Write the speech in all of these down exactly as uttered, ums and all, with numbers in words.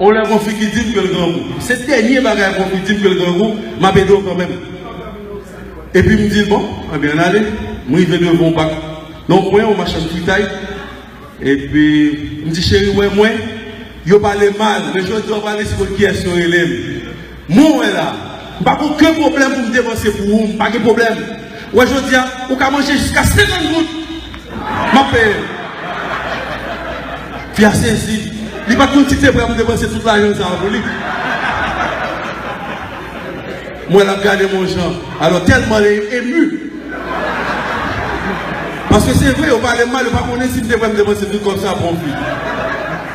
On lè gon fi ki di m ke l grangou. Se dènye bagay gon fi di m ke l grangou, m ap ede w kanmenm. Epi m di l, bon, ebyen, ann ale. M rive devan yon bak, nan yon kwen, yon machann fritay. Epi, m di, cheri, wè mwen, yo pale m mal, men jodi a w pral resi konn kiyès yo rele m. Mwen wè la, m pa gen okenn pwoblèm pou m depanse pou ou, m pa gen pwoblèm. Wè jodi a, ou ka manje jiska senkant goud. M ap peye. Fi a sezi. Li pa t konn si te prè pou depanse tout lajan sa a pou li. Mwen l ap gade m yon jan. Alò, tèlman li emu. Paske se vre, yo pale m mal, yo pa konnen si m te prè m depanse tout kòb sa pou yon fi.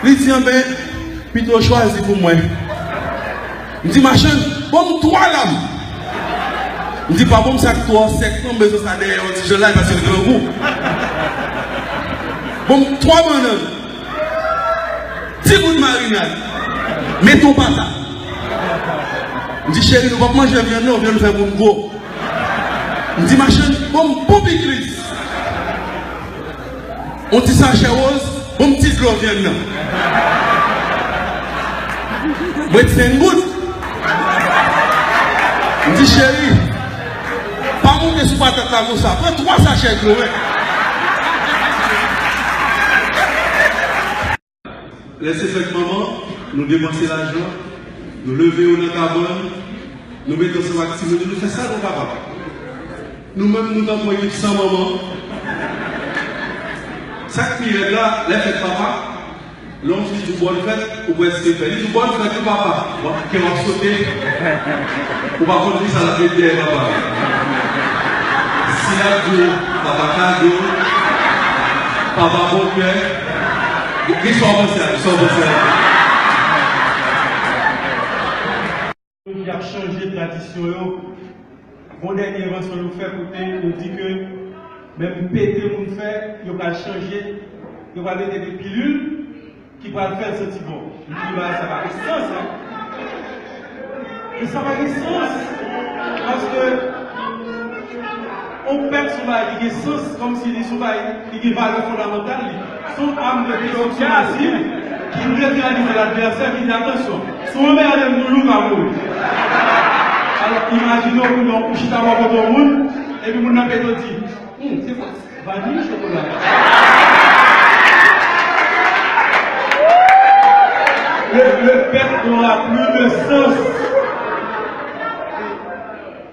Li di, anben, pito w chwazi pou mwen. M di, machann, ban m twa lam. M di, pa ban m sa k twò sèk non, m bezwen sa dèyè yon ti jan laj paske l grangou. Ban m twa bannann. Ti bout marinad. Mete yon patat. M di, cheri, nou p ap manje vyann non, vyann fè moun gwo. M di, machann, ban m bon pikliz. Yon ti sachè woz, bon, m ti dlo vyann nan. Mwen di senk goud. M di, cheri, pa monte sou patat la konsa. Pran twa sachè dlo, wi. Lè se fèt manman, nou depanse lajan, nou leve yo nan kabann, nou mete ansanm ak timoun yo, nou fè sa nou kapab. Nou menm, nou tankou ekip san manman. Sa k pi rèd la, lè fèt papa, lè yon fi di w bòn fèt, ou prèske pè. Li di w bòn fèt wi papa. W ap kè w ap sote. Ou pa konn kisa l ap met dèyè papa a. Si l ap di w papa kado, papa bon kè, gen sa w panse a, sa w panse a. Y ap chanje tradisyon yo. Gon dènye envansyon yo fè kote yo di ke menm pete moun fè, yo pral chanje, yo pral mete de pilil ki pral fè l santi bon. M di bagay sa pa gen sans, en. Men sa pa gen sans. Paske yon pèt se yon bagay ki gen sans, kòmsi li se yon bagay ki gen valè fondamantal li. Se yon am de destriksyon masiv ki netralize ladvèsè, ki di, atansyon, si w anmède m, nou youn ka mouri. Alò, imajine w, kounye a, ou chita bò kote yon moun, epi moun nan pete w di, hmm, se kwa? Vaniy, chokola. Le, le pèt n'aura plus de sens.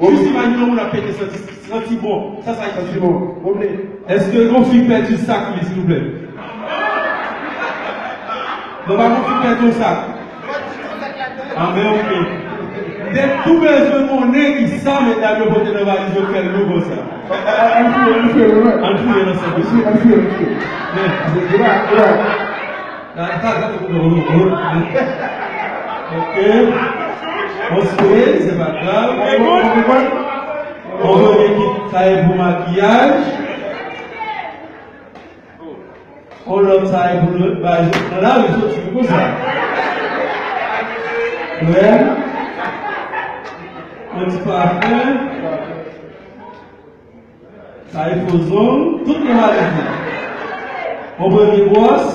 Jis imajine yon moun ap pete santi, santi bon. Sa, sa santi bon. Èske yon fi pèdi sak li, silvouplè? Non, pa yon fi pèdi yon sak. Anben, oke. M te tou bezwen konnen kisa medam yo pote nan valiz yo k fè l lou konsa. Ann fouye, ann fouye, ann fouye nan sak yo. Ann fouye, ann fouye. Men. Gade, gade, gade. Oke. On spray, se pa grav. On premye kit, sa e pou makiyaj. On lòt, sa e pou nou bay nan lari soti konsa. Krèm. On ti pafen. Sa e fo zong, tout nou valiz la. On premye bwòs.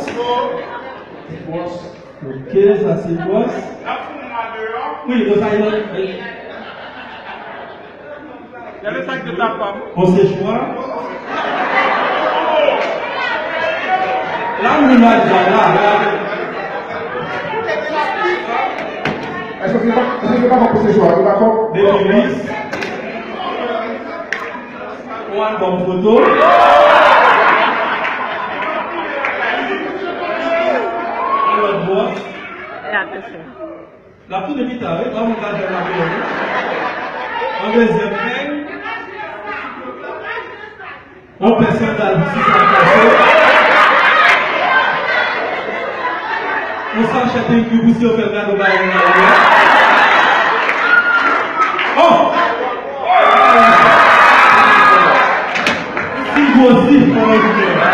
Bwòs. Oke, sa se bwòs. Wi, nou sa e nan. Gade sa k te tap pa m. On sechwa. La, nou la, la, la, la. Èske se pa, èske se pa kòb pou sechwa? Se pa kòb? Dentifris. Yon albòm foto. Yon lòt bò. L ap tounen pita, wi. Kòm ou ka fè l ap tounen. Yon dezyèm pèng. Yon pè sandal pou si sa kase. Yon sachè thank you pou si yo fè kado bagay nan lari a. Oh! Ti gwo sif nan lari a.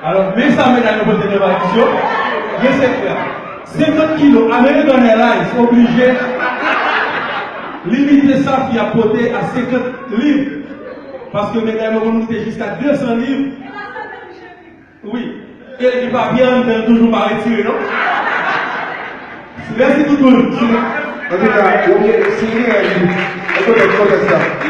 Alò, men sa medam yo pote nan valiz yo. Men sekrè a. Senkant kilo, American Airlines oblije limite sa fi ap pote a senkant liv. Paske medam yo konn moute jiska de san liv. Wi. E epi papye anndan toujou pa retire, non? Mèsi tout moun. Antouka, ok, si w gen rèv, an kontèks, kontèks la.